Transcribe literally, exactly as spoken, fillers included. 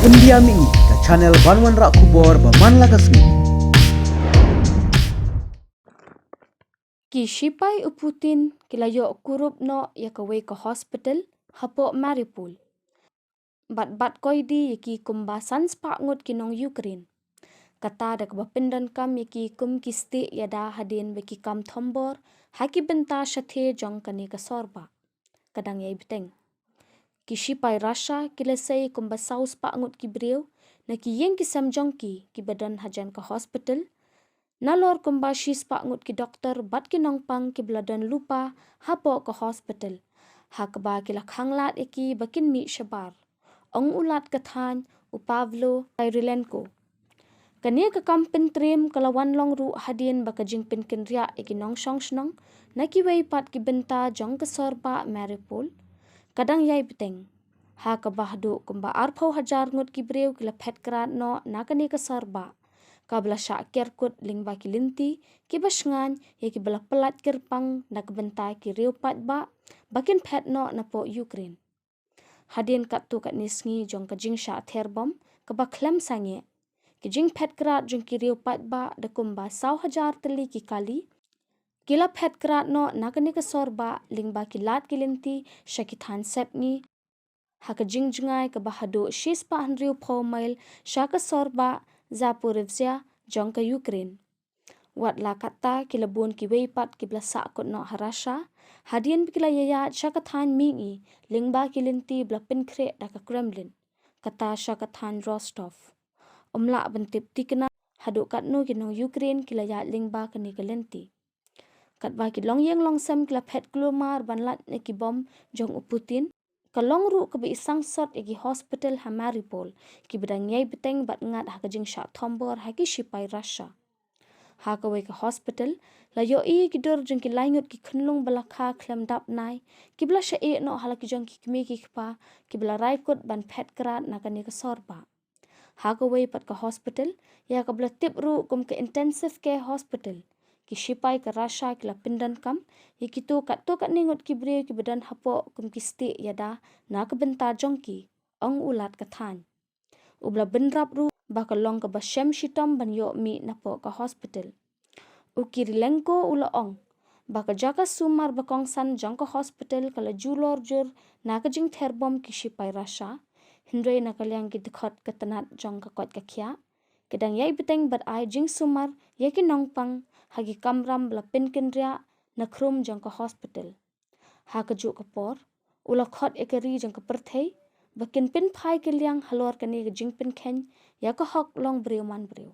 India Mih, ka channel ban wanrah khubor ba man la ka sngi. Ki shipai u Putin ki la ïoh kurup noh ïa kawei ka hospital hapoh Mariupol. Bad bat koidi ïa ki kumba san spah ngut ki nong Ukraine. Kata da kaba pyndonkam ïa ki kum ki stieh ïada hadien ba ki kam thombor ha ki bynta shathie jong kane ka sor bah. Ka dang ïai bteng. Ki shipai Russia ki la sei kumba saw spah ngut ki briew na ki ïing ki sem jong ki, kiba don hajan ka hospital. Nalor kumba shi spah ngut ki doktor bad ki nongpang kiba la don lypa hapoh ka hospital, ha kaba ki la khanglad ïa ki ba kin mih shabar, ong u lat ka thaiñ u Pavlo Kyrylenko. Kane ka kam pyntriem ka la wan long ruh hadien ba ka jingpynkynriah ïa ki nongshong shnong na kiwei pat ki bynta jong ka sor bah Mariupol ka dang ïai bteng, ha kaba haduh kumba arphew hajar ngut ki briew ki la phet krad noh na kane ka sor bah, kaba la shah ker kut lyngba ki lynti kiba shngaiñ ïa kiba la pyllait kyrpang na ka bynta ki riew paidbah ba kin phet noh napoh Ukraine. Hadien katto katne sngi jong ka jingshah ther bom kaba khlem sangeh, ki jingphet krad jong ki riew paidbah da kumba saw hajar tylli ki kali ki la phet krad noh na kane ka sor bah lyngba ki lad ki lynti sha ki thaiñ sepngi, ha ka jingjngai kaba haduh shi spah hynriewphew mail sha ka sor bah Zaporizhzhia jong ka Ukraine. Wat la katta, ki la bun kiwei pat kiba la sah kut noh ha Russia hadien ba ki la ïaid sha ka thaiñ mihngi lyngba ki lynti ba la pynkhreh da ka Kremlin, kata sha ka thaiñ Rostov. Ym lah ban tip thikna haduh katno ki nong Ukraine ki la ïaid lyngba kane ka lynti. Katba ki longïing longsem ki la phet kulmar ban lait na ki bom jong u Putin, ka long ruh kaba i sangsot ïa ki hospital ha Mariupol, kiba dang ïai bteng bad ngat ha ka jingshah thombor ha ki shipai Russia. Ha kawei ka hospital, la ïohi ïa ki dur jong ki laingut ki khunlung ba la kha khlem dap nai, kiba la shah ïeh noh ha la ki jong ki kmie ki kpa, kiba la rai kut ban phet krad na kane ka sor bah. Ha kawei pat ka hospital, ïa kaba la tip ruh kum ka intensive care hospital, ki shipai ka Russia ki la pyndonkam ïa kito katto katne ngut ki briew kiba don hapoh kum ki stieh ïada na ka bynta jong ki, ong u lat ka thaiñ. Uba la bynrap ruh ba ka long kaba shem shitom ban ïoh mih napoh ka hospital. U Kyrylenko u la ong ba ka jaka sumar ba kongsan jong ka hospital ka la julor jur na ka jingther bom ki shipai Russia, hynrei na ka liang ki dkhot ka tnat jong ka koit ka khiah, ki dang ïai bteng bad ai jingsumar ïa ki nongpang ha ki kamram ba la pynkynriah na khrum jong ka hospital. Ha kajuh ka por, u la khot ïa ka ri jong ka pyrthei ba kin pynphai kylliang halor kane ka jingpynkheiñ ïa ka hok long briew man briew.